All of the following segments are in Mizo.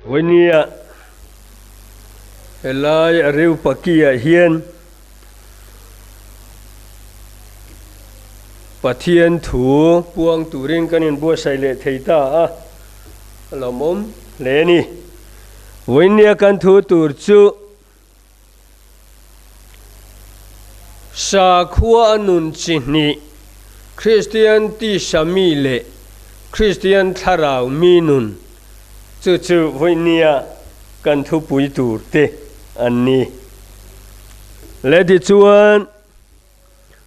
Vawinia helai Areopagi-ah hian Pathian thu puang turin kan inbuatsaih leh thei ta a, a lawmawm hle a ni. Vawinia kan thu tur chu Sakhua a nun chi hnih, Kristian tisa mi leh Kristian thlarau mi nun, chu chu vawinia kan thupui tur te an ni. Le tichuan,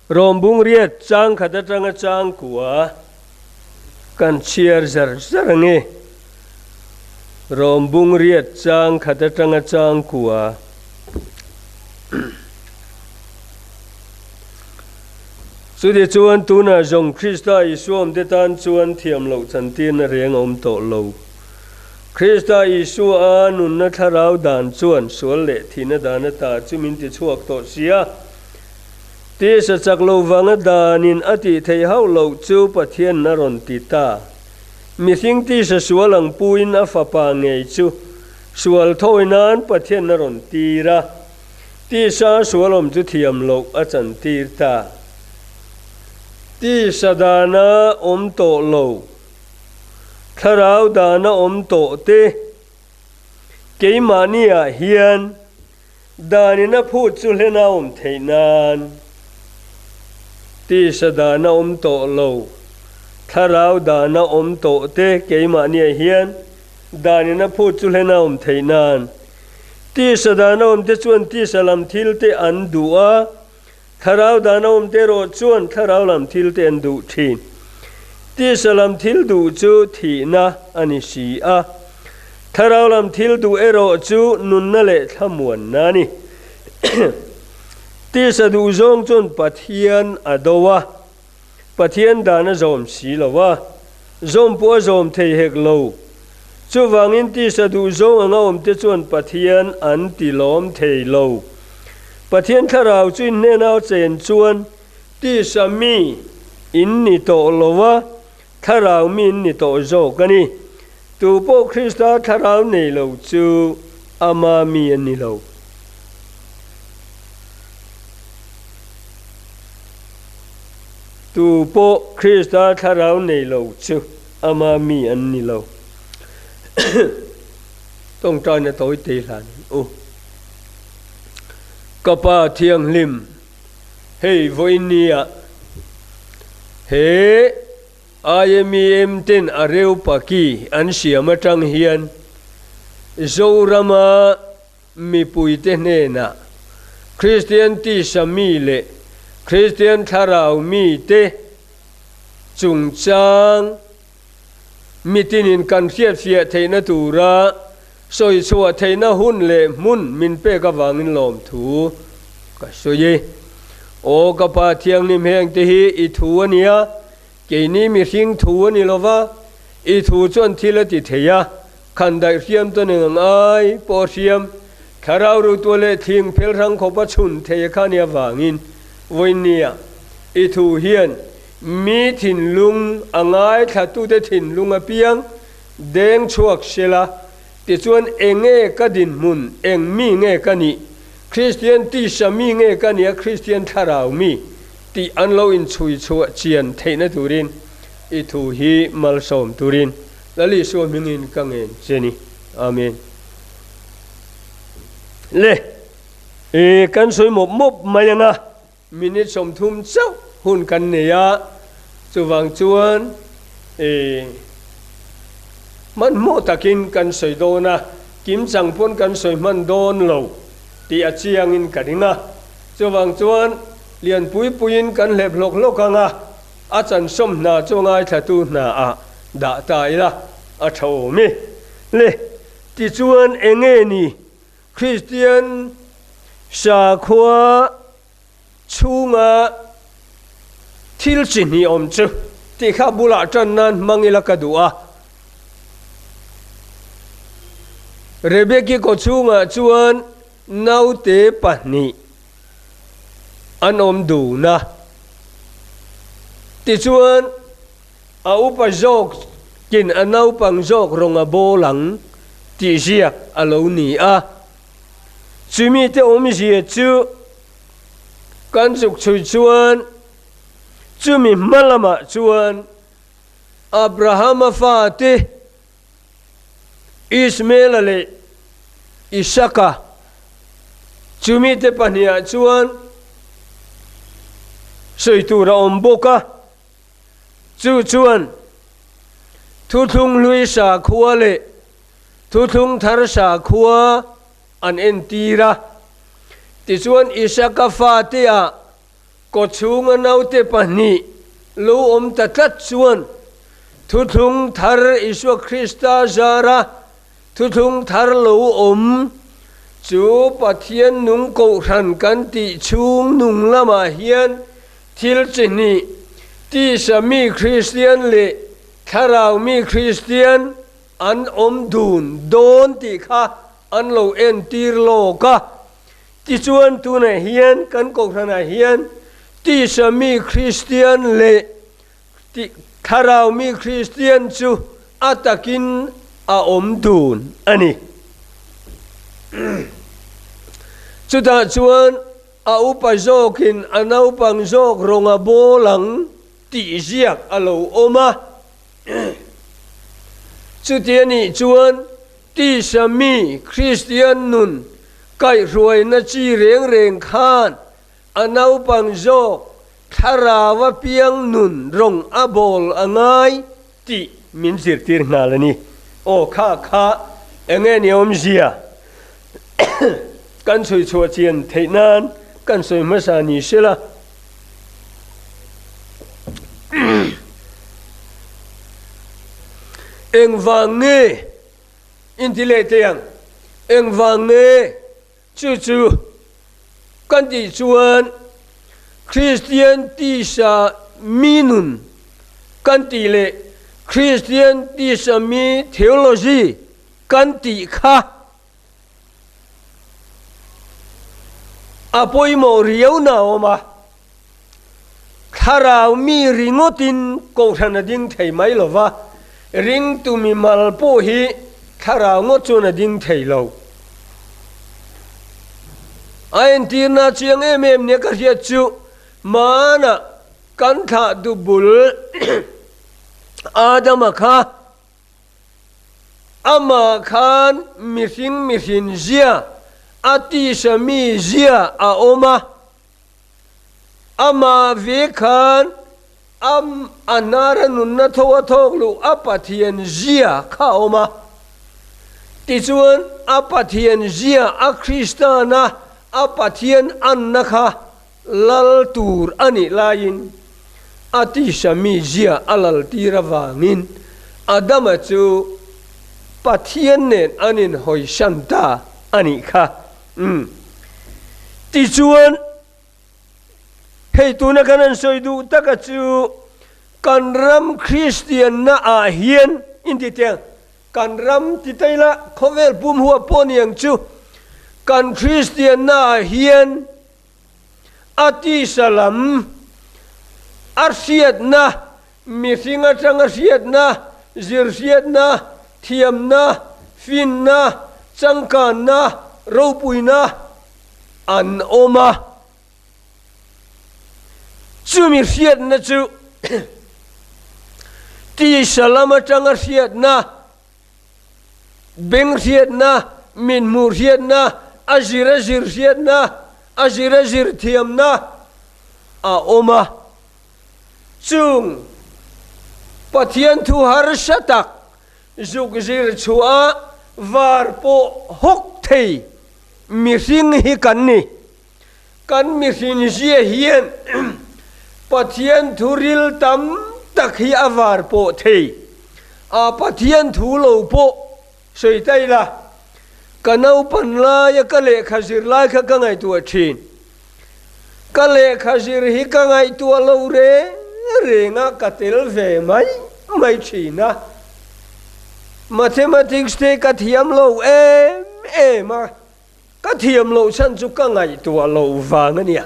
Rawmbung riat chang khat atanga chang kua kan chhiar zar zar ang e. Rawmbung riat chang khat atanga chang kua. Chuti chuan tunah zawng Krista Isua awmte tan chuan thiam loh chantirna reng a awm tawh lo. Krista Isua a nunna thlarau dan chuan sual leh thihna dan ata chu min ti chhuak tawh sia. Tisa chak lo vanga danin a tih theih hauh loh chu Pathian a rawn ti ta. Mihring tisa sual ang puin a fapa ngei chu sual thawi nan Pathian a rawn tir a, tisa sual awm chu thiam loh a chantir ta. Tisa dana awm tawh lo, thlarau dana awm tawh te keimahniah hian Danin a phut chu hlen a awm theih nan tisa dan a awm tawh lo, thlarau dan a awm tawh te keimahniah hian danin a phut chu hlen a awm theih nan tisa dan a awm te chuan tisa lam thil te an duh a, thlarau dan a awm te erawh chuan thlarau lam thil te an duh thin. Tisa lam thil duh chu thihna a ni si a. Thlarau lam thil duh erawh chu nunna leh thlamuanna a ni. Tisa duh zawng chuan Pathian a do a, Pathian dan a zawm si lo a, zawm pawh a zawm thei hek lo. Chuvangin tisa duh zawng anga awmte chuan Pathian an ti lawm thei lo. Pathian thlarau chu in hnena chen chuan tisa mi in ni tawh lo a, Thlarau mi in ni tawh zawk a ni. Tu pawh Krista thlarau nei lo chu ama mi a ni lo. Tu pawh Krista thlarau nei lo chu ama mi an ni lo. Tawngtaina tawi te hlan in u. Ka Pa Thianghlim. Hei vawinia he IMEM ten a reu paki an siam atang hian Zorama mipuite hnenah Kristian tisa mi leh Kristian thlarau mite chungchang Mitinin kan hriatfiah theihna tura sawi chhuah theihna hun leh hmun min pek avangin lawmthu ka sawi e. Aw ka Pa Thianghlim heng te hi i thu a nia, keini mihring thu a ni lova, i thu chuan thil a ti thei a, khan daih hriam tawn eng ang ai pawh hriam, thlarau rutua leh thing phel hrang khawpa chhun thei a kha nia vangin vawinia i thu hian Mi thinlung a ngaithlatute thinlung apiang deng chhuak sela, tichuan enge ka dinhmun, eng mi nge ka nih, Kristian tisa mi nge ka nih a Kristian thlarau mi tih an lo inchhui chhuah chian theihna turin i thu hi malsawm turin Lal Isua hmingin ka ngen che ni. Amen. Le, e, kan sawi mawp mawp mai anga. Minute 30 chauh hun kan nei a, chuvang chuan i hmanhmawh takin kan sawi dawn a, kimchang pawn kan sawi hman dawn lo tih a chiangin ka ring a. Chuvang chuan lianpui puiin kan hlep hlawk hlawk ang a, a chansawm hna chu ngaithlatu hna ah dah ta ila a tha awm e. Le, tichuan enge ni Kristian sakhua chhunga thil chi hnih awm chu tih kha bulah tan nan hmang ila ka duh a. Rebeki kaw chhungah chuan naute pahnih an awm dun a, tichuan a upa zawkin a naupang zawk rawn a bawl ang. tih ziak a lo ni a. Chumite awmzia chu kan zuk chhui chuan chumi hma lamah chuan Abrahama fate Ismaela leh Isaka chumite pahnihah chuan sawi tur a awm bawk a. Chu chuan Thuthlung hlui sakhua leh Thuthlung thar sakhua an entir a. Tichuan Isaka fateah kawchhunga naute pahnih lo awm ta tlat chuan Thuthlung thar Isua Krista zara Thuthlung thar lo awm chu Pathian nung kohhran kan tih chhung nung lamah hian thil chi hnih, tisa mi Kristian leh thlarau mi Kristian an awm dun dawn tih kha an lo entir lawk a. Tichuan tunah hian kan kohhranah hian tisa mi Kristian leh Thlarau mi Kristian chu a takin a awm dun a ni. Chutah chuan a upa zawkin a naupang zawk rawng a bawl ang tih ziak a lo awm a. Chuti a nih chuan tisa mi Kristian nun kaihhruaina chi reng reng khan A naupang zawk thlarau a piang nun rawng a bawl a ngai tih min zirtir nghal a ni. Aw kha kha enge ni awmzia kan chhui chhuah chian theih nan kan sawi hmasa ni sela. Engvang nge inti leh teh ang? Engvang nge? Chu chu kan tih chuan Kristian tisa mi nun kan tih leh Kristian tisa mi theology kan tih kha a pawimawh riau na a awm a. Thlarau mi ringawtin kohhran a ding thei mai lo va, ringtu mimal pawh hi thlarau ngawt chuan a ding thei lo. A entirna chiang em em nia ka hriat chu hmanah kan thlah du bul Adama kha amah khan mihring mihrin zia a tisa mi zia a awm a. Amah ve khan a a hnara nunna tho a thawk luh a Pathian zia kha a awm a. Tichuan a Pathian zia a Kristana a Pathian anna kha lal tur a nih laiin a tisa mi zia a lal tir avangin Adama chu Pathian nen an inhawisan ta a nih kha. Umm. Tichuan, hei tuna kan han sawi duh taka chu kan ram Kristianna ah hian inti teh ang, kan ram ti ta ila khawvel pum huap pawh ni ang chu, kan Kristianna ah hian a tisa lam a hriatna, mihring atanga hriatna, zirhriatna, thiamna, finna, changkanna, ropuina an awm a. Chumi hriatna chu tisa lam atanga hriatna, beng hriatna, mithmuh hriatna, a zir a zir hriatna, a zir a zir thiamna a awm a. Chung Pathian thu harsa tak zuk zir chhuah var pawh hawk thei mihring hi kan ni. Kan mihring zia hian Pathian thu ril tam tak hi a var pawh thei. A Pathian thu lo pawh sawi ta ila, ka naupan laia ka lehkha zir lai kha ka ngaihtuah thin. Ka lehkha zir hi ka ngaihtuah lo reng reng a, ka tel ve mai mai thin a. Mathematics te ka thiam lo em em a, ka thiam loh chhan chu ka ngaihtuah loh vang a nia.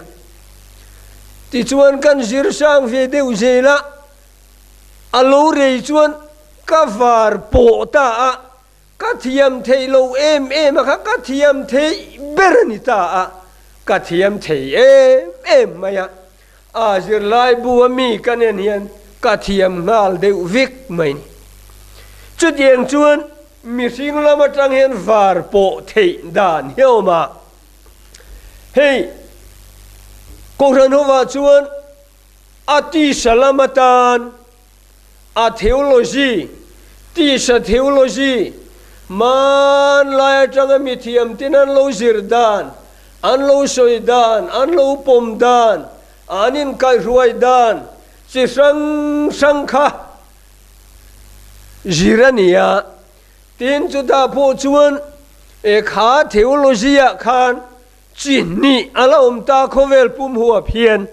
Tichuan kan zir sang ve deuh zel a, a lo rei chuan ka var pawh ta a. Ka thiam theih lo em em a kha ka thiam theih ber a ni ta a, ka thiam thei em em mai a. A zirlai bu a mi ka nen hian ka thiam nghal deuh vek mai ni. Chutiang chuan mihring lam atang hian var pawh theih dan hi a awm a. Hei Kohhran hovah chuan a tisa lam atan a theology, tisa theology, hmanlai atanga mithiam ten an lo zir dan, an lo sawi dan, an lo pawm dan, an inkaihruai dan chi hrang hrang kha zir a ni a. Tin, chutah pawh chuan e kha theology-ah khan Chi hnih a la awm ta khawvel pum huap hian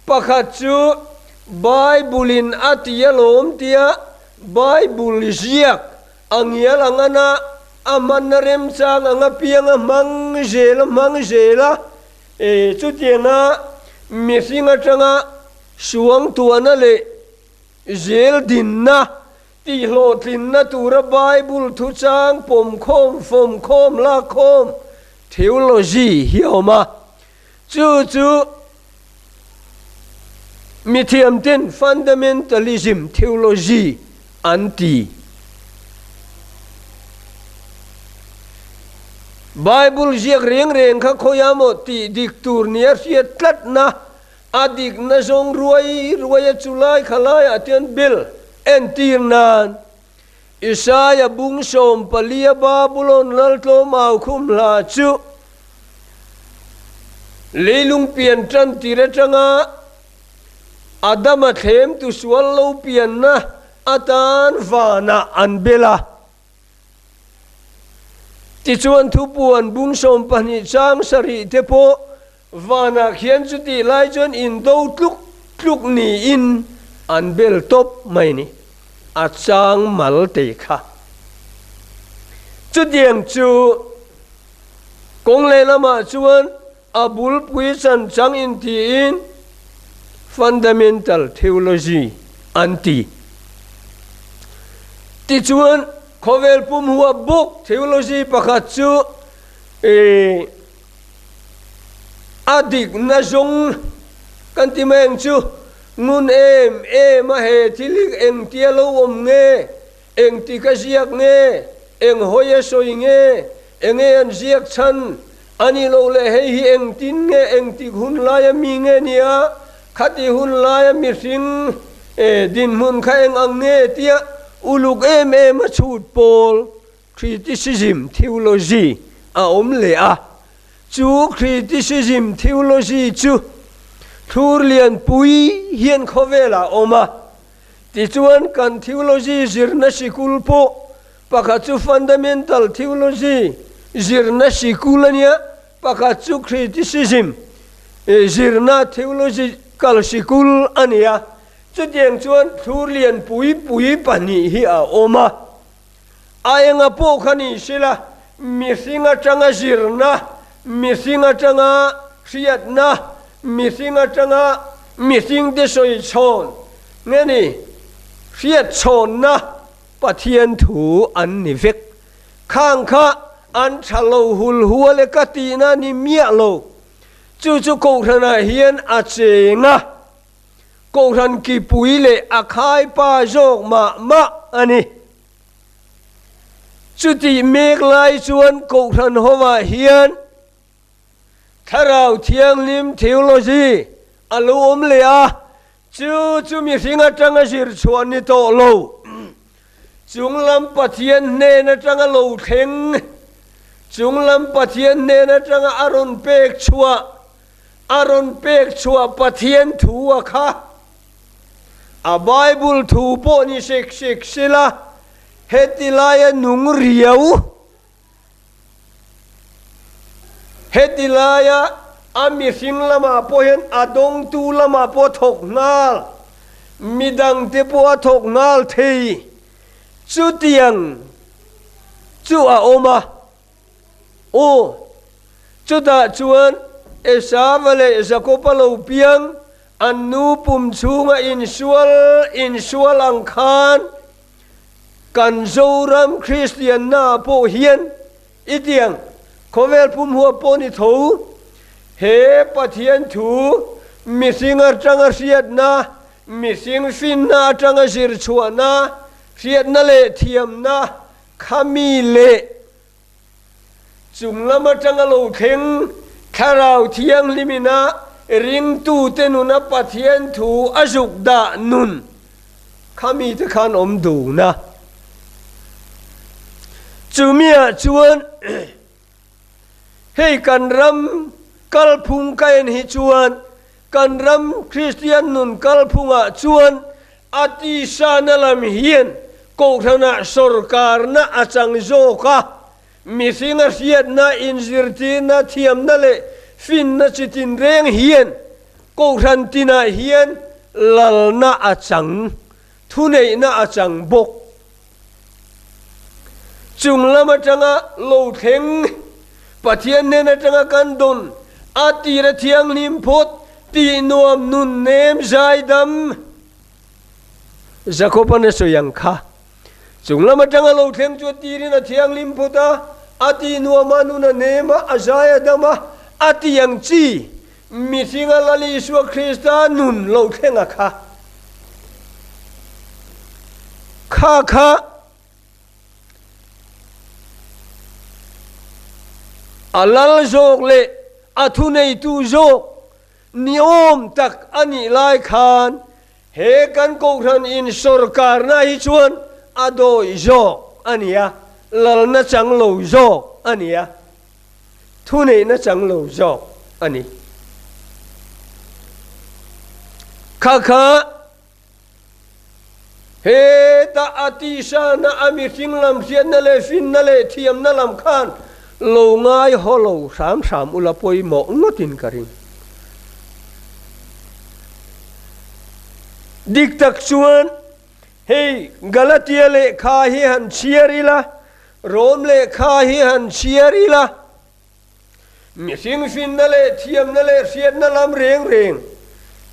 pakhat chu Bible-in a ti alawm tia Bible ziak a ngial ang ana a hmanna remchang ang apiang a hmang zel a hmang zel a, e chutianga mihring atanga suangtuahna leh zel dinna Tihhlawhtlinna tura Bible thuchang pawmkhawm, fawmkhawm, lakkhawm, theology, hi a awm a. Chu chu mithiamten fundamentalism theology an ti. Bible ziak reng reng kha khawiah maw tih dik tur nia hriat tlatna A dikna zawng ruai ruaia chu lai kha laiah chuan bel entir nan Isaia bung 14a Babulon laltlawm au khum hla chu leilung pian tan tir atanga Adama thlem tu sual lo pianna atan vanah an bel a. Tichuan thupuan bung 12 chang sarih te pawh Vanah khian chutih lai chuan indo tluk tluk niin an bel tawp mai ni, a chang mal te kha. Chutiang chu kawng lehlamah chuan a bulpui chan chang intiin fundamental theology an ti. Tichuan khawvel pum huap bawk theology pakhat chu ih A dikna zawng kan ti mai ang chu, ngun em em a he thil hi engtia lo awm nge, engtik a ziak nge, eng hawi a sawi nge, enge an ziak chhan a nih loh leh hei hi engtin nge, engtik hun laia mi nge nia, khati hun laia mihring dinhmun kha eng ang nge tia uluk em em a chhut pawl Criticism theology a awm leh a, chu criticism theology chu thlur lianpui hian khawvelah a awm a. Tichuan kan theology zirna sikul pawh pakhat chu fundamental theology zirna sikul a nia, pakhat chu criticism zirna theological sikul a ni a. Chutiang chuan thlur lianpui pui pahnih hi a awm a. A enga pawh kha ni sela, mihring atanga zirna, mihring atanga hriatna, mihring atanga mihringte sawi chhawn nge ni, hriat chhawnna Pathian thu an ni vek. Khang kha an tha lo hul hual e ka tihna ni miah lo. Chu chu Kohhranah hian a cheng a. Kohhran kipui leh a khaipa zawk mah mah a ni. Chutih mek lai chuan Kohhran hovah hian Thlarau Thianghlim theology a lo awm leh a, chu chu mihring atanga zir chhuah ni tawh lo. Chunglam Pathian hnen atanga lo thleng, chunglam Pathian hnen atanga a rawn pek chhuah A rawn pek chhuah Pathian thu a kha. A Bible thu pawh ni sek sek sela, heti laia nung riau, heti laia a mihring lamah pawh hian a dawngtu lamah pawh a thawk nghal, midangte pawh a thawk nghal thei. Chutiang chu a awm a. Aw, chutah chuan Esava leh Jakoba lo piang, an nu pum chhunga insual insual ang khan. Kan Zoram Kristianna pawh hian i tiang khawvel pum huap pawh ni tho. He Pathian thu mihring atanga hriatna, mihring finna atanga zir chhuahna, hriatna leh thiamna khami leh Chung lam atanga lo thleng Thlarau Thianghlimina ringtute nuna Pathian thu a zuk dah nun kha mite khan awm dun a. Chumiah chuan hei kan ram kalphung ka en hi chuan kan ram Kristian nun kalphungah chuan A tisana lam hian kohhranah sawrkarna a chang zawk a, mihringa hriatna, inzirtirna, thiamna leh finna chi tinreng hian kohhran tinah hian lalna a chang, thuneihna a chang bawk. Chung lam atanga lo thleng, Pathian hnen atanga kan dawn a tira thianghlim phawt tih nuam nun nem zaidam Jakoban a sawi ang kha. Chung lam atanga lo thleng chu a tirin a thianghlim phawt a, a tih nuam a nun a nem a, a zai a dam a, a ti ang chi mihringa Lal Isua Krista nun lo thleng a kha. Kha kha A lal zawk leh a thuneitu zawk niawm tak a nih lai khan he kan Kohhran in sawrkarna hi chuan a dawi zawk a ni a, lalna chang lo zawk a ni a, thuneihna chang lo zawk a ni. Kha kha. Heta a tisana a mihring lam hriatna leh finna leh thiamna lam khan lo ngai haw lo hram hram ula pawimawh ngawtin ka ring. Dik tak chuan hei Galatia lehkha hi han chhiar ila, Rom lehkha hi han chhiar ila, Mihring finna leh thiamna leh hriatna lam reng reng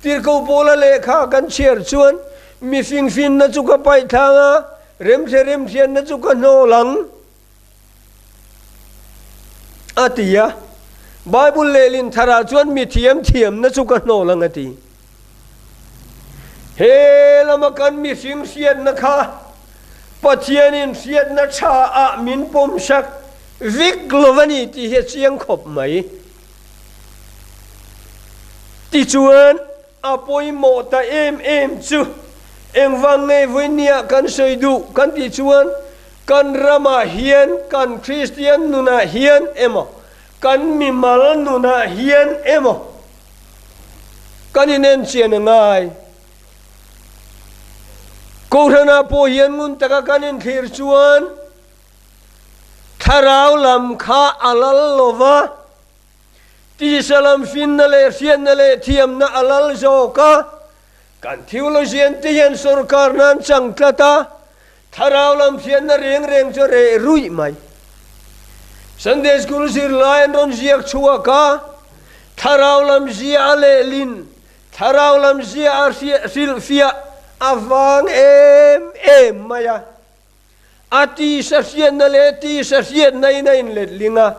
Tirhkoh Paula lehkha kan chhiar chuan mihring finna chu ka paih thlang a, remhre remhriatna chu ka hnawl ang a ti a. Bible lehlin tharah chuan mi thiam thiamna chu ka hnawl ang a ti. He lama kan mihring hriatna kha Pathianin hriatna tha ah min pawmsak vek lo a ni tih hi a chiang khawp mai. Tichuan, a pawimawh ta em em chu engvang nge vawinia kan sawi duh kan tih chuan kan ramah hian kan Kristian nunah hian emaw kan mimal nunah hian emaw Kan inenchian a ngai. Kohhranah pawh hian ngun taka kan inthlir chuan thlarau lam kha a lal lo va, tisa lam finna leh hriatna leh thiamna a lal zawk a. Kan theologian te hian sorkar nan chang tlat a, Thlarau lam hriatna reng reng chu reh ruih mai. Sunday School zirlai an rawn ziak chhuak a, Thlarau lam zia a lehlin, Thlarau lam zia a hrilhfiah a vang em em mai a. A tisa hriatna leh tisa hriatna in a inletling a,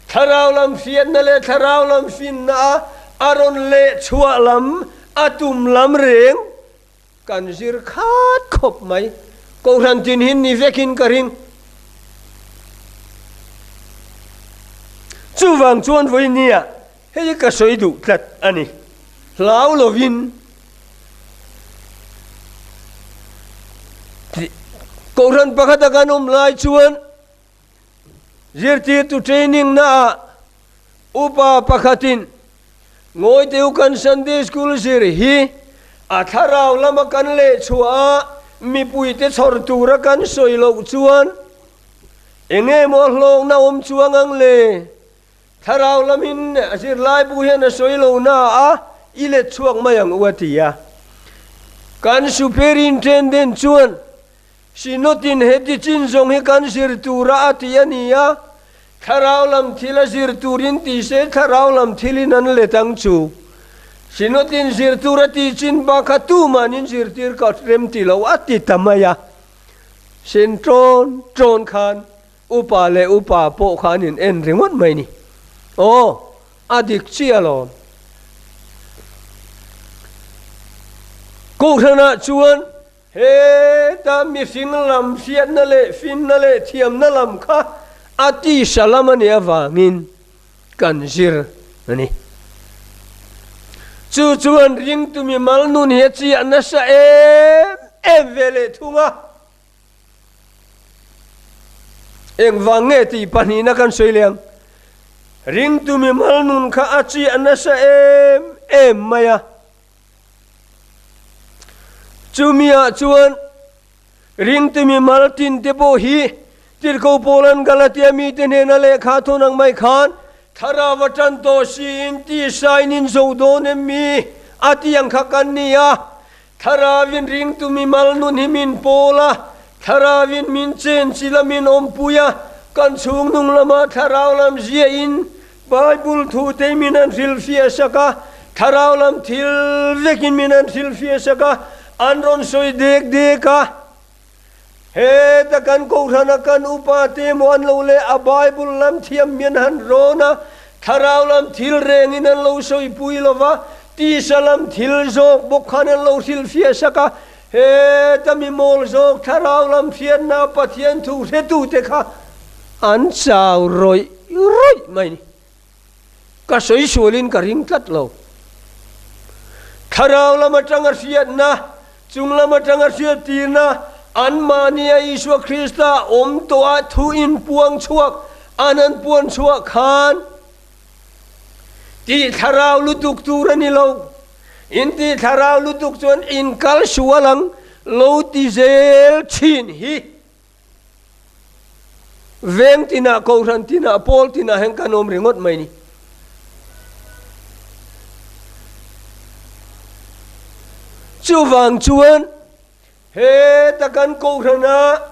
Thlarau lam hriatna leh Thlarau lam finna a a rawn lehchhuah lam a tum lam reng Kan zir khat khawp mai. Kohhran tin hi ni vekin ka ring. Chuvang chuan vawinia hei ka sawi duh tlat a ni. Hlau lovin Kohhran pakhata kan awm lai chuan zirtirtu training naah upa pakhatin Ngawi deuh kan Sunday School zir hi a thlarau lama kan leh chhuah a, mipuite chhawr tura kan sawi loh chuan enge maw hlawkna awm chuang ang le? Thlarau lamin a zirlaibu hian a sawi lo na a, i let chhuak mai ang u a ti a. Kan Superintendent chuan Synod-in heti chin zawng hi kan zir tura a ti a ni a, thlarau lam thil a zir turin ti se thlarau lam thilin an let ang chu. Synod-in zir tur a tih chin bak kha tuman in zirtir ka rem ti lo a ti ta mai a. Sen ṭawn ṭawn khan upa leh upa pawh kha an in en ringawt mai ni. Aw, a dik chiah alawm. Kohhranah chuan heta mihring lam hriatna leh finna leh thiamna lam kha a tisa lam a nih avangin kan zir a ni. Chu chuan ringtu mimal nun hi a chiah nasa em em ve leh thung a. Engvang nge tih pahnihna kan sawi leh ang. Ringtu mimal nun kha a chiah nasa em em mai a. Chumiah chuan Ringtu mi mal tin te pawh hi Tirhkoh Paula'n Galatia mite hnena lehkha thawn ang mai khan Thlarau a tan tawh siin tisain in zo dawn em mi? a ti ang kha kan ni a. Thlarauin ringtu mi mal nun hi min pawl a, Thlarauin min chenchilh a min awmpui a, kan chhungnung lamah Thlarau lam ziahin Bible thu te min an hrilhfiah sak a, Thlarau lam thil vekin min an hrilhfiah sak a, an rawn sawi dek dek a. Heta kan Kohhrana kan upa te emaw an lo leh a Bible lam thiam mian han rawn a, Thlarau lam thil rengin an lo sawipui lo va, tisa lam thil zawk bawk khan an lo hrilhfiah sak a, heta mi mawl zawk Thlarau lam hriatna Pathian thu hretute kha an chau rawih rawih mai ni. Ka sawi sualin ka ring tlat lo. Thlarau lam atanga hriatna, chung lam atanga hriattirna, anmahnia Isua Krista awm tawha thu inpuang chhuak an an puan chhuah khan tih thlarau lutuk tur a ni lo. Intih thlarau lutuk chuan inkal sual ang lo ti zel thin hi. Veng tinah, kohhran tinah, pawl tinah hian kan awm ringawt mai ni. Chuvang chuan heta kan kohhrana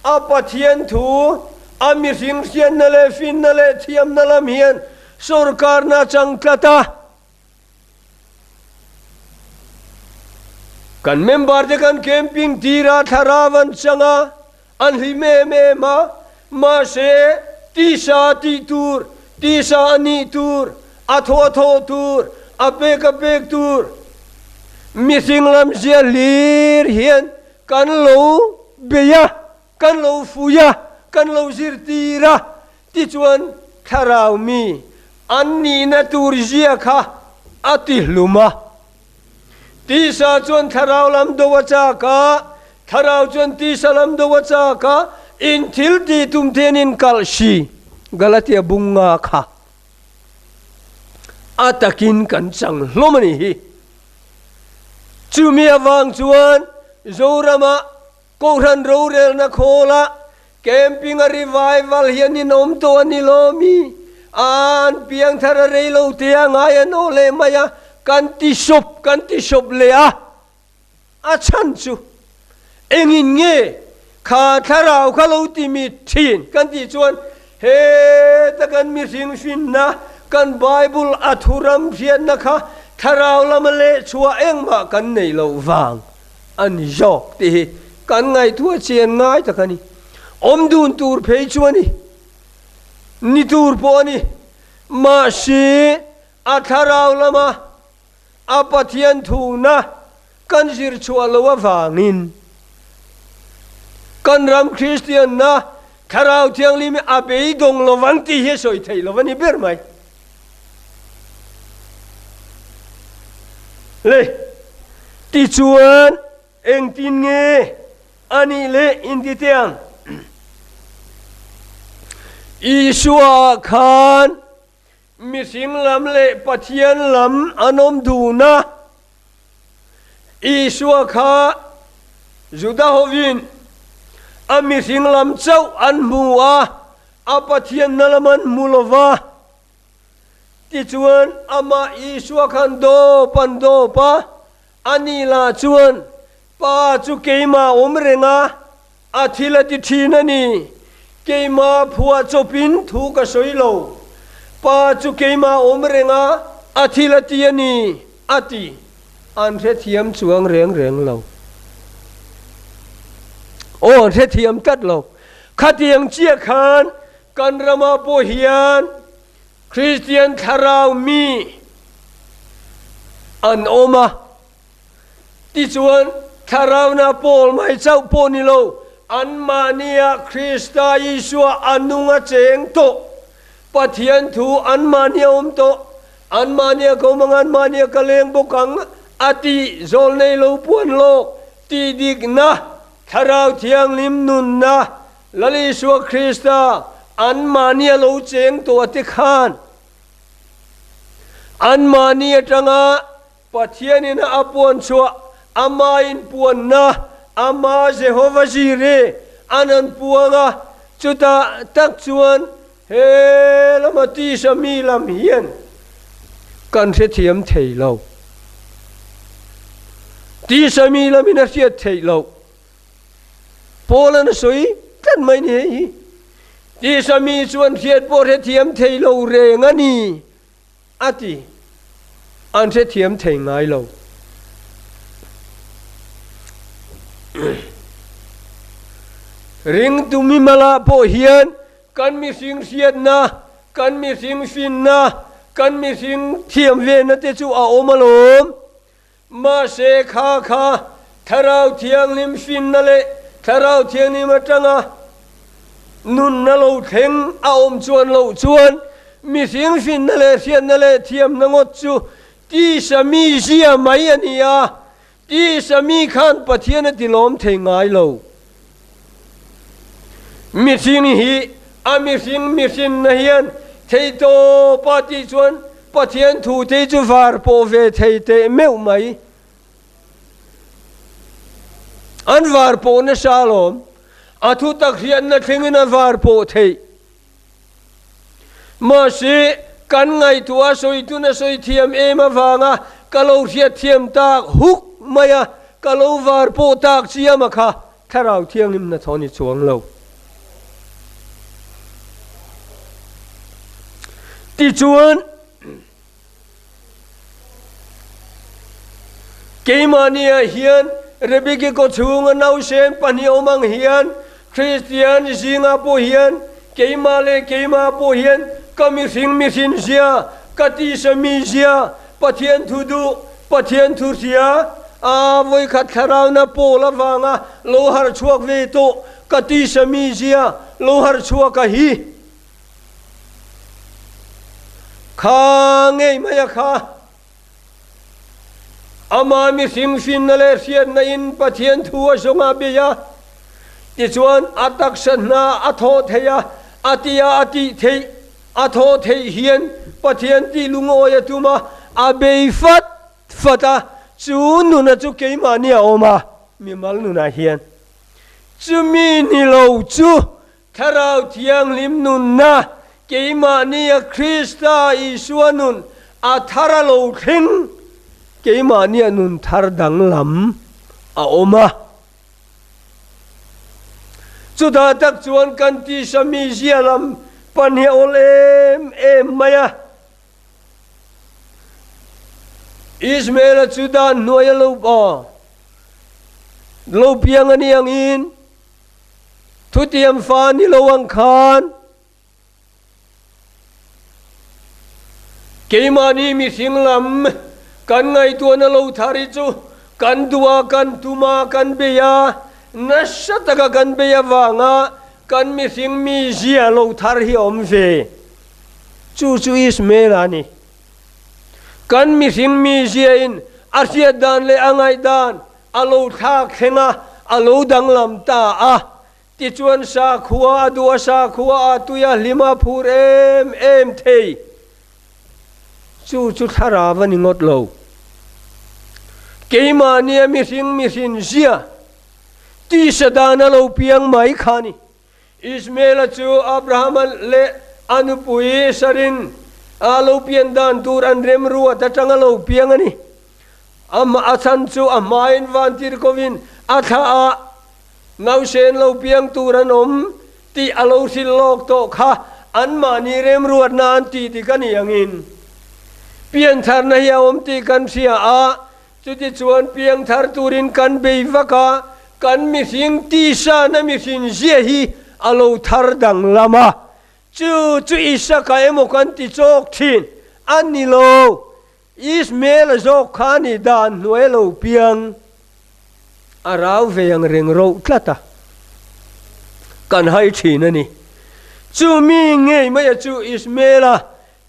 a Pathian thu, a mihring hriatna leh finna leh thiamna lam hian sorkarna a chang tlat a. Kan member te kan camping tir a, thlarau an chang a, an hlim em em a, mahse tisa tih tur, tisa a nih tur, a thaw a thawh tur, a pek a pek tur, mihring lam zia hlir hian kan lo bei a, kan lo fui a, kan lo zirtir a, Tichuan, thlarau mi an nihna tur zia kha a ti hlum a. Tisa chuan thlarau lam do a chak a, thlarau chuan tisa lam do a chak a, in thil tih tum te an inkalh si. Galatia bunga kha a takin kan chang hlawm a nih hi. Chumi avang chuan Zoramah Kohhran rorelna khawla camping a revival hian in awm tawh a ni lo mi? An piang thar a rei lo te a ngai an aw leh mai a, kan ti sawp kan ti sawp leh a, a chhan chu engin nge kha thlarau kha lo ti mi thin kan tih chuan heta kan mihring hrinna kan Bible a thuram hriatna kha thlarau lama leh chhuah engmah kan nei loh vang. A ni zawk tih hi kan ngaihtuah chian ngai tak a ni. Awm dun tur phei chu a ni, ni tur pawh a ni. Mahse, a thlarau lama a Pathian thuna kan zir chhuah loh avangin kan ram Kristianna Thlarau Thianghlim hi a beidawng lovang tih hi a sawi theih lo a ni ber mai. Le, tichuan engtin nge a nih leh inti teh ang? Isua khan mihring lam leh Pathian lam an awm dun a. Isua kha Juda hovin a mihring lam chauh an hmu a, a Pathianna lam an hmu lo va. Tichuan, amah Isua khan dawp an dawp a, ani lah chuan, Pa chu keimah awm reng a, a thil a ti thin a ni. Keimah phuah chawpin thu ka sawi lo. Pa chu keimah awm reng a, a thil a ti a ni, a ti. An hrethiam chuang reng reng lo. Aw, an hrethiam tlat lo. Khatiang chiah khan kan ramah pawh hian Kristian thlarau mi an awm a. Tichuan, thlarauna pawl mai chauh pawh ni lo, anmahnia Krista Isua a nung a cheng tawh. Pathian thu anmahnia awm tawh, anmahnia ka awm ang, anmahnia ka leng bawk ang a tih zawl nei lo puan lawk tih dikna, Thlarau Thianghlim nunna, Lal Isua Krista anmahnia lo cheng tawh a ti khan anmahni atanga Pathianin a puan chhuah, Ama inpuanna, Ama Jehova Jireh an an puang a, chutah tak chuan he lama tisa mi lam hian kan hrethiam thei lo. Tisa mi lamin a hriat theih loh. Paul-an a sawi tlat mai ni hei hi. Tisa mi chuan hriat pawh hrethiam thei lo reng a ni. A ti. An hrethiam thei ngai lo. Ringtu mimala pawh hian kan mihring hriatna, kan mihring finna, kan mihring thiam vena te chu a awm alawm. Mahse kha kha Thlarau Thianghlim finna leh Thlarau Thianghlim atanga nunna lo thleng a awm chuan loh chuan mihring finna leh hriatna leh thiamna ngawt chu tisa mi zia mai a ni a, tisa mi khan Pathian a tilawm thei ngai lo. Mihring hi a mihring mihrinna hian theihtawpa tih chuan Pathian thu te chu var pawh ve thei teh meuh mai. An var pawh nasa alawm. A thu tak hriatna thlengin a var pawh theih. Mahse, kan ngaihtuah a sawi tun a sawi thiam em avanga ka lo hriat thiam tak huk mai a, ka lo var pawh tak chiam a kha Thlarau Thianghlim hnathawh ni chuang lo. Tichuan, Keimahniah hian Rebeki kawchhunga nausen pahnih awm ang hian Kristian zingah pawh hian keimah leh keimah pawh hian ka mihring mihrin zia, ka tisa mi zia, Pathian thu duh, Pathian thu hria, a vawikhat thlarauna pawl avanga lo harh chhuak ve tawh ka tisa mi zia lo harh chhuak a hi. Kha ngei mai a kha. Ama mihring finna leh hriatna in Pathian thu a zawng a bei a, tichuan a taksa hna a thawh theih a, a tia a tih theih, a thawh theih hian Pathian tih lungawi a tum a, a bei fat fat a, chu nuna chu keimahni a awm a, mimal nunah hian. Chumi ni lo chu Thlarau Thianghlim nunna, keimahnia Krista Isua nun a thar a lo thleng, keimahnia nun thar danglam a awm a. Chutah tak chuan kan tisa mizia lam pan hi a awl em em mai a. Ismaela chu dan hnuaia lo lo piang a ni angin, Thutiam fa ni lo ang khan keimahni mihring lam kan ngaihtuahna lo thar hi chu kan duh a, kan tum a, kan bei a, nasa taka kan bei avanga kan mihring mizia lo thar hi a awm ve. Chu chu Ismael a ni. Kan mihring mizia in a hriat dan leh a ngaihdan A lo thlak thleng a, a lo danglam ta a. Tichuan sakhua a duh a, sakhua a tui a, hlim a phur em em thei. Chu chu thlarau a ni ngawt lo. Keimahnia mihring mihrin zia tisa dan a lo piang mai kha a ni. Ismaela chu Abrahama leh a nupui Sarin a lo pian dan tur an remruat atanga lo piang a ni. A chhan chu a hmain vantirhkovin a thlah a, nausen lo piang tur an awm tih a lo hrilh lawk tawh kha anmahni remruatna an tih dik a ni angin piantharna hi a awm tih kan hria a, chutichuan piangthar turin kan bei vak a. Kan mihring tisa na mihring zia hi a lo thar danglam a, chu chu Isaka emaw kan ti chawk thin a ni lo. Ismael-a zawk kha ni dan hnuai lo piang a rau ve ang reng roh tlat a, kan hai thin a ni. Chu mi ngei maia chu Ismael-a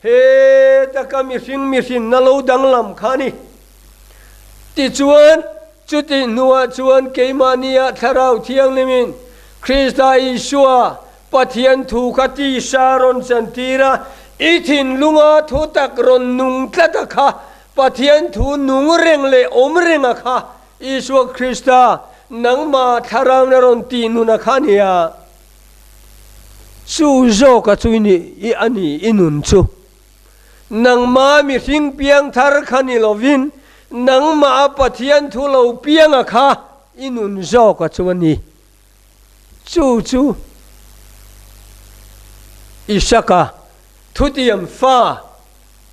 Heta ka mihring mihrinna lo danglam kha ni. Tichuan, chutih hnuah chuan keimahnia Thlarau Thianghlimin Krista Isua, Pathian thu kha tisa rawn chantir a, i thinlunga thu tak rawn nung tlat a kha, Pathian thu nung reng leh awm reng a kha, Isua Krista, nangmah Thlarauna rawn tih nun a kha nia. Chu zawka chu i nih i a ni i nun chu. Nangmah mihring piang thar kha ni lovin nangmah a Pathian thu lo pianga kha i nun zawka chu a ni. Chu chu Isaka thutiam fa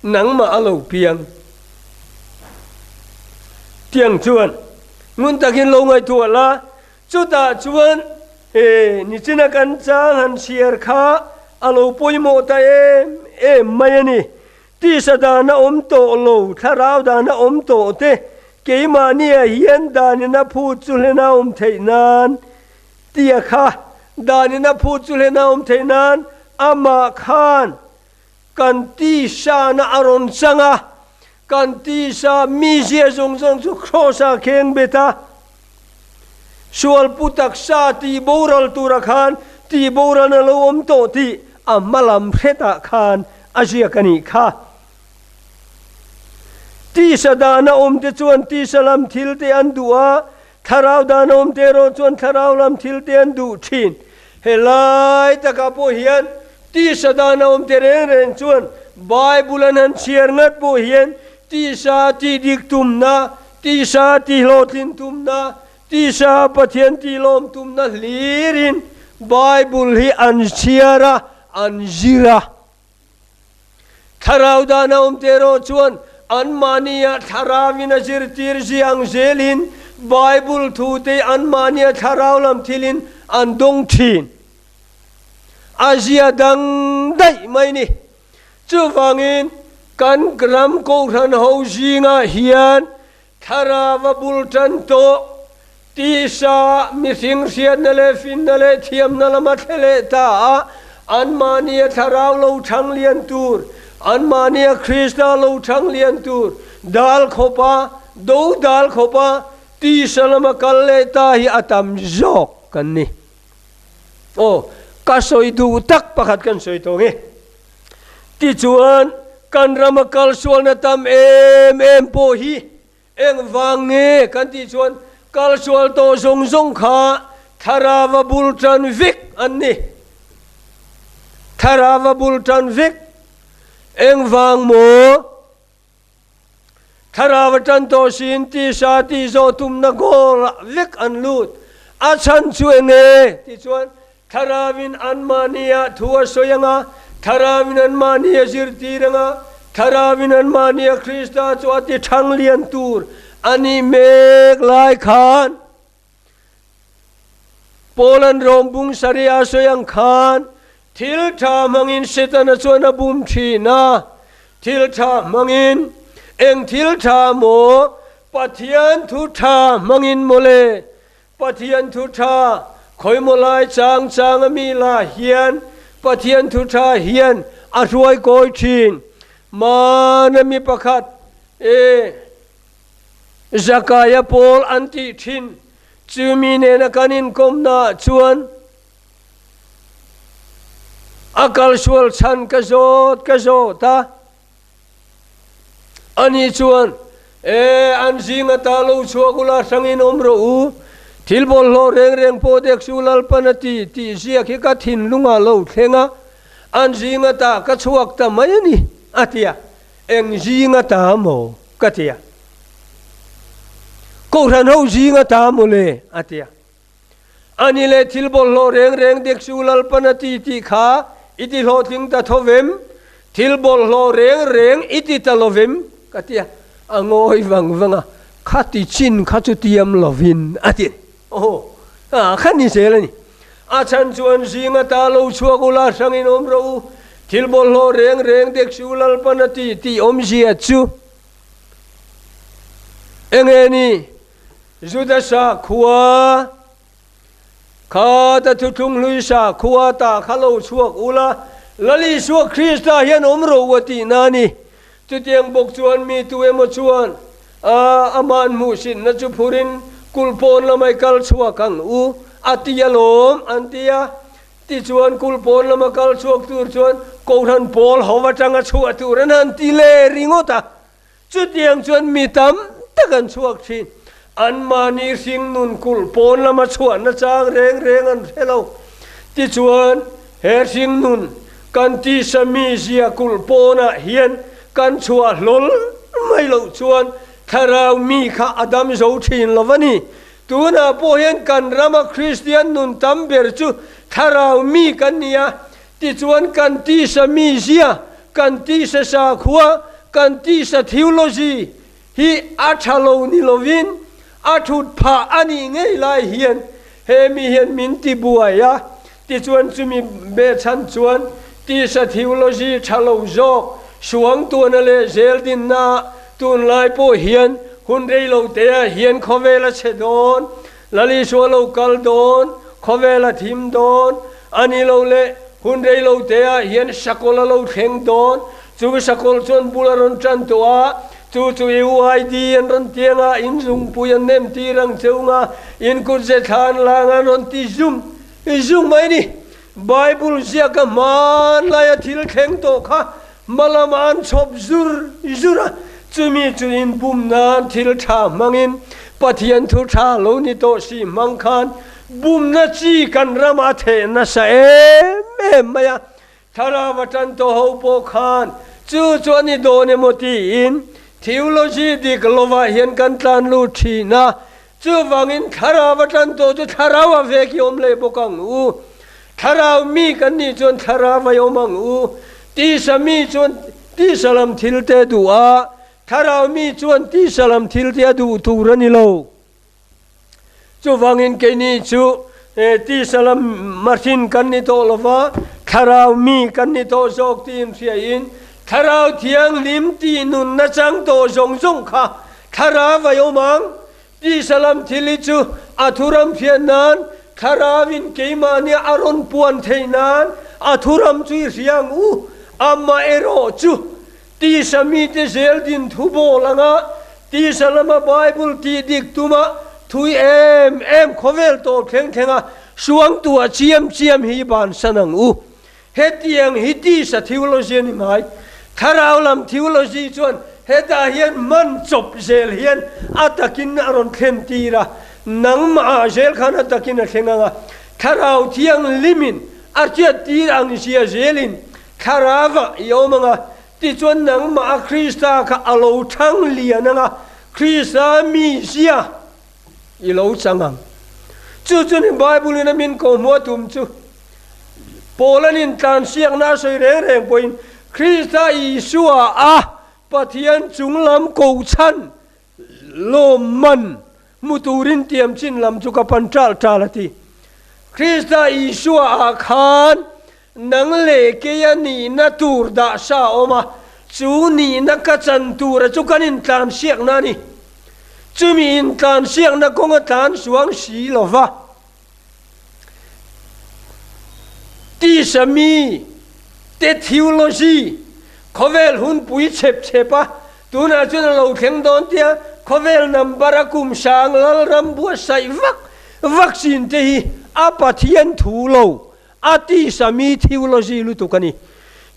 nangmah a lo piang. Tiang chuan ngun takin lo ngaihtuah la. Chutah chuan he nichina kan chang han chhiar kha a lo pawimawh ta em em mai a ni. Tisa dan a awm tawh lo, thlarau dan a awm tawh te, keimahniah hian danin a phut chu hlen a awm theih nan tia kha, danin a phut chu hlen a awm theih nan amah khan kan tisana a rawn chang a, kan tisa mizia zawng zawng chu Kraws-ah kheng bet a, sual pu taksa tih boral tura khan tih boral a lo awm tawh tih a hma lam hretah khan a ziak a nih kha. Tisa dana awmte chuan tisa lam thilte an duh a, thlarau dana awmte erawh chuan thlarau lam thilte an duh thin. Helai takah pawh hian tisa dana awmte reng reng chuan Bible an han chhiar ngat pawh hian tisa tihdik tumna, tisa tihhlawhtlin tumna, tisa Pathian tihlawm tumna hlirin Bible hi an chhiar a, an zir a. Thlarau dan a awm teh erawh chuan anmahnia thlarauin a zirtir zia ang zelin Bible thute anmahnia thlarau lam thilin an dawng thin. A zia dang daih mai ni. Chuvangin kan ram kohhran ho zingah hian Thlarau a bul tan tawh, tisa, mihring hriatna leh finna leh thiamna lama thle leh ta a, anmahnia thlarau lo thang lian tur, anmahnia Krista lo thang lian tur, dal khawpa, do dal khawpa, tisa lama kal leh ta hi a tam zawk kan ni. Aw, ka sawi duh tak pakhat kan sawi tawh nge. Tichuan, kan rama kalsualna tam em em pawh hi engvang nge kan tih chuan kalsual tawh zawng zawng kha thlarava bul tan vek an ni. Thlarava bul tan vek. Engvang maw? Thlarau atan tawh siin tisa tih zawh tumna goal ah vek an lut. A chhan chu eng nge? Tichuan, Thlarauin anmahnia thu a sawi ang a, Thlarauin anmahni a zirtir ang a, Thlarauin anmahnia Krista chu a ti thang lian tur a nih mek lai khan, Paula'n Rom bung sarih a sawi ang khan, Thil tha hmangin Setana chuan a bum thin a, thil tha hmangin, eng thil tha maw? Pathian thu tha hmangin mawle, Pathian thu tha, khawimaw lai chang chang a mi lah hian Pathian thu tha hian a hruai kawi thin. Hmana mi pakhat, e, Zakaia pawl an tih thin, chumi nena kan inkawmnaah chuan, A kalsual chhan ka zawt ka zawt a, ani chuan, E, an zing ata lo chhuak ula hrangin awm rawh u, thil bawlhhlawh reng reng pawh dek chu Lalpan a ti tih ziak hi ka thinlungah lo thleng a, an zing ata ka chhuak ta mai a ni, a ti a. Eng zing ata maw? ka ti a. Kohhran ho zing ata maw le? a ti a. Ani leh thil bawlhhlawh reng reng dek chu Lalpan a ti tih kha i ti hlawhtling ta tho vem? Thil bawlhhlawh reng reng i ti ta lo vem? Ka ti a, a ngawi vang vang a, Kha ti chin kha chu tiam lovin a ti. Aw. Kha ni zel a ni. A chhan chuan zing ata lo chhuak ula hrangin awm rawh u, thil bawlhhlawh reng reng dek chu Lalpan a ti tih awmzia chu enge ni? Juda sakhua kha ta thuthlung hlui sakhua ta kha lo chhuak ula, Lal Isua Krista hian awm rawh u a tihna a ni. Chutiang bawk chuan mi tu emaw chuan a aman hmuhsitna chu phurin kulh pawn lamah i kal chhuak ang u a ti alawm an ti a. Tichuan kulh pawn lama kal chhuak tur chuan Kohhran pawl ho atanga chhuah tur an han ti leh ringawt a. Chutiang chuan mi tam tak an chhuak thin. Anmahni hringnun kulh pawn lama chhuahna chang reng reng an hre lo. Tichuan, he hringnun kan tisa mizia kulh pawnah hian kan chhuah hlawl mai loh chuan thlarau mi kha a dam zo thin lo a ni. Tunah pawh hian kan rama Kristian nun tam ber chu thlarau mi kan ni a, tichuan kan tisa mizia, kan tisa sakhua, kan tisa theology hi a tha lo ni lovin a thut phah a nih ngei lai hian he mi hian min ti buai a, tichuan chumi behchhan chuan tisa theology tha lo zawk suangtuahna leh zeldinna tunlai pawh hian hun rei lo te ah hian khawvel a chhe dawn, Lalisua lo kal dawn, khawvel a thim dawn, a ni lo leh hun rei lo te ah hian sakawlh a lo thleng dawn, Chu sakawlh chuan bul a rawn tan tawh a, chu chu UID an rawn tiang a, in zungpui an nem tir ang cheu nga, in kut ze thla an la ang an rawn ti zum zum mai ni. Bible ziaka hmanlaia thil thleng tawh kha hma lamah an chhawp zur zur a, chumi chu in bum nan thil tha hmangin Pathian thu tha lo ni tawh si hmang khan bumna chi kan ramah theh nasa em em mai a. Thlarau a tan tawh ho pawh khan chu chu a ni dawn emaw tiin theology dik lovah hian kan tlan lut thin a, chuvangin thlarau a tan tawh chu thlarau a vek i awm leh bawk ang u. Thlarau mi kan nih chuan thlarau a i awm ang u. Tisa mi chuan tisa lam thil te a duh a, thlarau mi chuan tisa lam thil te a duh tur a ni lo. Chuvangin keini chu tisa lam mahrin kan ni tawh lo va, thlarau mi kan ni tawh zawk tiin hriain Thlarau Thianghlim tih nunna chang tawh zawng zawng kha thlarau a awm ang. Tisa lam thil hi chu a thuram hriat nan, thlarauin keimahnia a rawn puan theih nan a thuram chu i hria ang u. Amaherawh chu Tisa mite zel din thu bawl anga tisa lama Bible tih dik tuma thui em em khawvel tawp thleng thlenga suangtuah chiam chiam hi bansan ang u. Hetiang hi tisa theology a ni ngai. Thlarau lam theology chuan hetah hian man chawp zel hian a takin a rawn thlen tir a, nangmah ah zel khan a takin a thleng ang a, Thlarau Thianghlimin a hriat tir ang zia zelin Thlarauah i awm ang a, tichuan nangmah a Krista kha a lo thang lian ang a, Krista mizia i lo chang ang. Chu chu ni Bible in a min kawhhmuh a tum chu. Paul-a'n intlansiakna a sawi reng reng pawhin Krista Isua a Pathian chunglam kohchhan lawmman hmu turin tiam chin lam chu ka pan ṭal ṭal a ti. Krista Isua ah khan nang leh keia nihna tur dah sa a awm a, chu nihna ka chan tura chu kan intlansiakna a ni. Chumi intlansiakna kawnga tlan suang si lo va. Tisa mi te theology khawvel hunpui chhep chhep a, tunah chuan a lo thleng dawn tia khawvel number a kum sang lalram buatsaih vak vak chin te hi a Pathian thu lo a tisa mi theology lutuk a ni.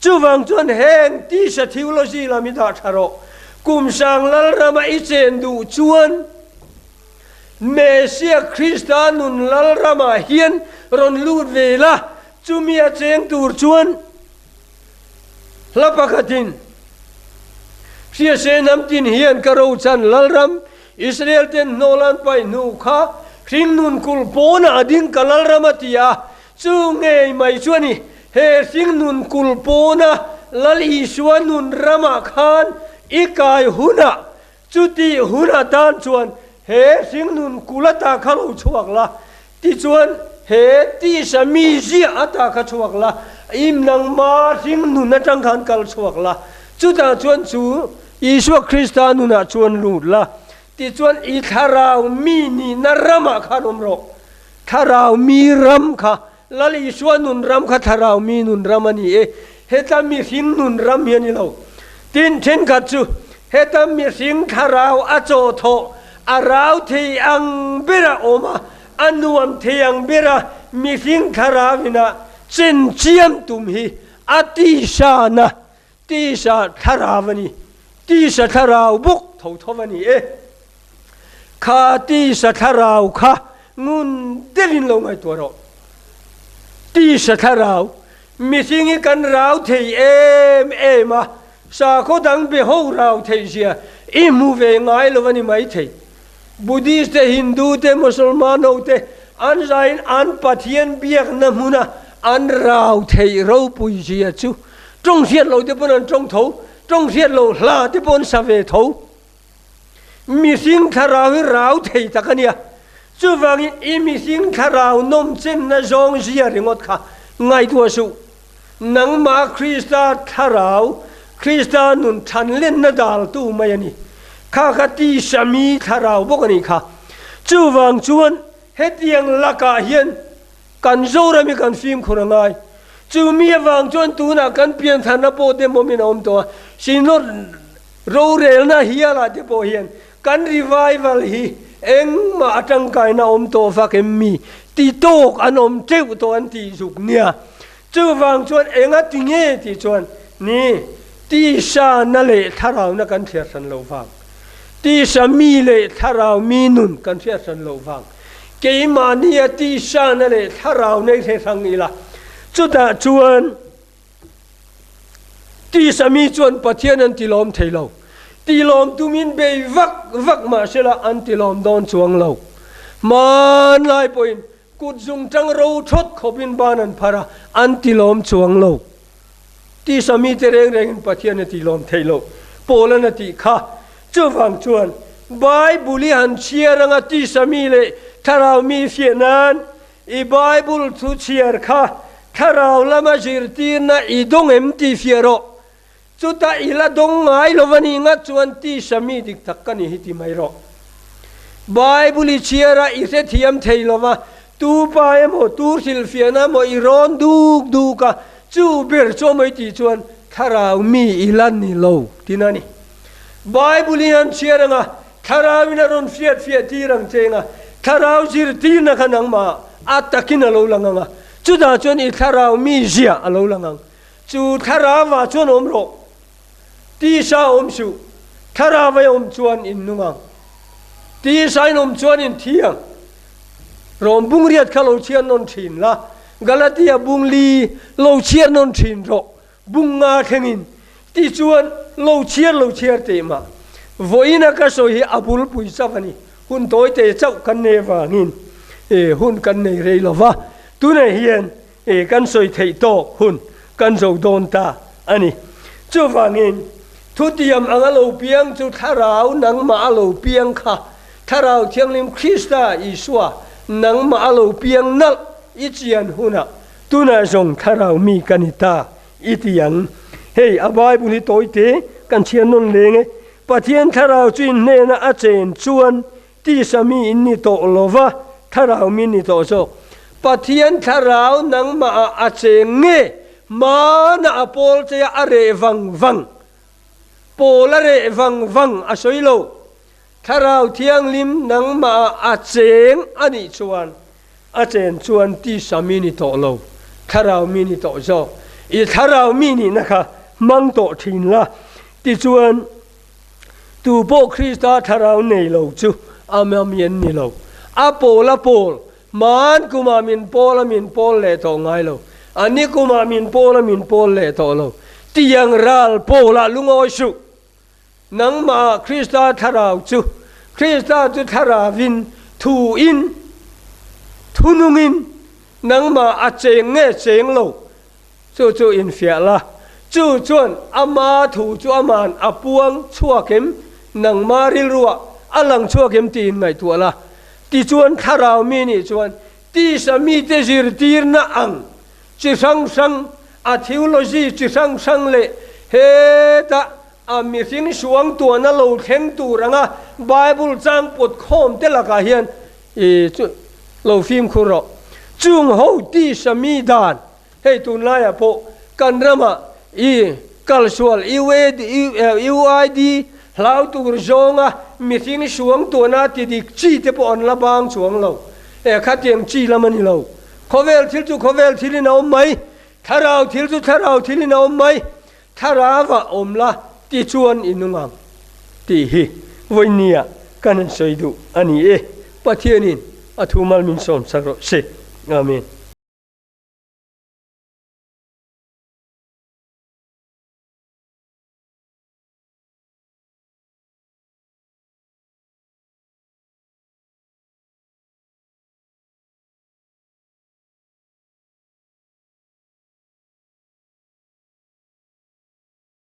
Chuvang chuan heng tisa theology lam hi dah tha rawh. Kum sang lalrama i chen duh chuan Mesia Krista nun lalramah hian rawn lut ve la, chumi a cheng tur chuan hla pakhatin, Hriase hnam tin hian ka rochan lalram, Israel ten hnawl an paih hnu kha hringnun kulh pawnah a ding ka lalram a ti a, chu ngei mai chu a ni. He hringnun kulh pawna Lal Isua nun ramah khan i kai hunah Chutih hun atan chuan he hringnun kul ata kha lo chhuak la. Tichuan, he tisa mi ziah ata kha chhuak la, i nangma hring nun atang khan kal chhuak la, chutah chuan chu Isua Krista nunah chuan lut la, tichuan i thlarau mi nihna ramah khan awm rawh. Thlarau mi ram kha, Lal Isua nun ram kha thlarau mi nun ram a ni e, heta mihring nun ram hi a ni lo. Tin, thenkhat chu heta mihring thlarau a chawhthawh, a rau thei ang bera awm a, a nuam thei ang bera mihring thlarau ina chen chiam tum hi a tisana, tisa thlarau a ni, tisa thlarau bawk tho tho a ni e. Kha tisa thlarau kha ngun deuhin lo ngaihtuah rawh. Tisa thlarau, mihring hi kan rau thei em em a, sakhaw dang be ho rau theih zia i hmu ve ngai lo a ni maithei. Buddhist te, Hindu te, Mosolman ho te an zaiin an Pathian biakna hmuna an rau theih ropui zia chu tawng hriat lo te pawn an tawng tho, tawng hriat lo hla te pawh an sa ve tho. Mihring thlarau hi rau thei tak a nia. Chuvangin i mihring thlarau nawmchenna zawng zia ringawt kha ngaihtuah suh. Nangmah Krista thlarau, Krista nun thanlenna daltu mai a ni. Kha kha tisa mi thlarau bawk a nih kha. Chuvang chuan hetiang lakah hian kan Zoram hi kan fimkhur a ngai. Chu mi avang chuan tunah kan piantharna pawh demawmin a awm tawh a, Synod rorelna hialah te pawh hian kan revival hi engmah a tangkaina awm tawh vak em mi ti tawk an awm teuh tawh an tih zuk nia. Chuvang chuan enga ti nge tih chuan ni tisa na leh thlarau na kan hriat hran loh vang, tisa mi leh thlarau mi nun kan hriat hran loh vang, keimahnia tisa na leh thlarau nei hre hrang ila, chutah chuan tisa mi chuan Pathian an tilawm thei lo, tilawm tumin bei vak vak mahsela an tilawm dawn chuang lo. Hmanlai pawhin Kut zungtang ro thawt khawpin ban an phar a, an tilawm chuang lo. Tisa mite reng rengin Pathian a tilawm thei lo, Paula'n a tih kha. Chuvang chuan, Bible i han chhiar anga tisa mi leh thlarau mi fiah nan, i Bible thu chhiar kha thlarau lama zirtirna i dawng em tih fiah rawh. Chutah i la dawng ngai lo va nih ngat chuan tisa mi dik tak ka ni hi ti mai rawh. Bible i chhiar a, i hrethiam thei lo va, tu pa emaw, tu hrilhfiahna emaw i rawn duk duk a, chu ber chu amaw i tih chuan thlarau mi i la ni lo tin a ni. Bible i han chhiar anga thlarau in a rawn hriat fiah tir ang che anga thlarau zirtirna kha nangmah a takin a lo lang anga chutah chuan i thlarau mi zia a lo lang ang. Chu thlarauah chuan awm rawh, tisa awm suh, thlarauva awm chuan in nung ang, tisa in awm chuan in thi ang. Rom bung riat kha lo chhiar nawn thin la, Galatia bung li lo chhiar nawn thin rawh, bung nga thlengin, tichuan lo chhiar lo chhiar teh mah. Vawiina ka sawi hi a bulpui chauh a ni, hun tawi te chauh kan nei avangin hun kan nei rei lo va, tunah hian E kan sawi theih tawk hun kan zo dawn ta a ni. Chuvangin, thutiam anga lo piang chu Thlarau nangmah a lo piang kha, Thlarau Thianghlim Krista Isua nangmah a lo piang nalh i chian hunah tunah zawng Thlarau mi ka ni ta i ti ang. Hei a Bible hi tawi te kan chhiar nawn leng e. Pathian Thlarau chu in hnena a chen chuan Tisa mi in ni tawh lo va, thlarau mi ni tawh zawk. Pathian thlarau nangmah ah a cheng nge? Hmana a pawl che a, a reh vang vang. Pawl a reh vang vang a sawi lo. Thlarau Thianghlim nangmah ah a cheng a nih chuan, a chen chuan tisa mi ni tawh lo, thlarau mi ni tawh zawk. I thlarau mi nihna kha hmang tawh thin la, tichuan, Tu pawh Krista thlarau nei lo chu a mami an ni lo. A pawl a pawl, hman kumah min pawl a min pawl leh tawh ngai lo. A ni kumah min pawl a min pawl leh tawh lo. Tiang ral pawlah lungawi suh. Nangmah Krista thlarau chu Krista chu thlaravin, thuin, thunungin nangmah a cheng nge cheng lo Chu chu infiah la. Chu chuan ama thu chu aman a puang chhuak em, nangma rilruah a lang chhuak em tiin ngaihtuah la. Tichuan thlarau mi nih chuan Tisa mite zirtirna ang chi hrang hrang, a theology chi hrang hrang leh heta a mihring suangtuahna lo thleng tur anga Bible chang pawt khawm te lakah hian i chu lo fimkhur rawh. Chung ho tisa mi dan hei tunlaiah pawh kan ramah i kalsual UID hlau tur zawnga mihring suangtuahna ti dik chi te pawh an la bang chuang lo. E khatiang chi lam a ni lo. Khawvel thil chu khawvel thilin a awm mai, thlarau thil chu thlarau thilin a awm mai. Thlarau-ah awm la ti chuan i nung ang tih hi vawinia kan han sawi duh a ni e. Pathianin a thu mal min sawmsak rawh se. Amen.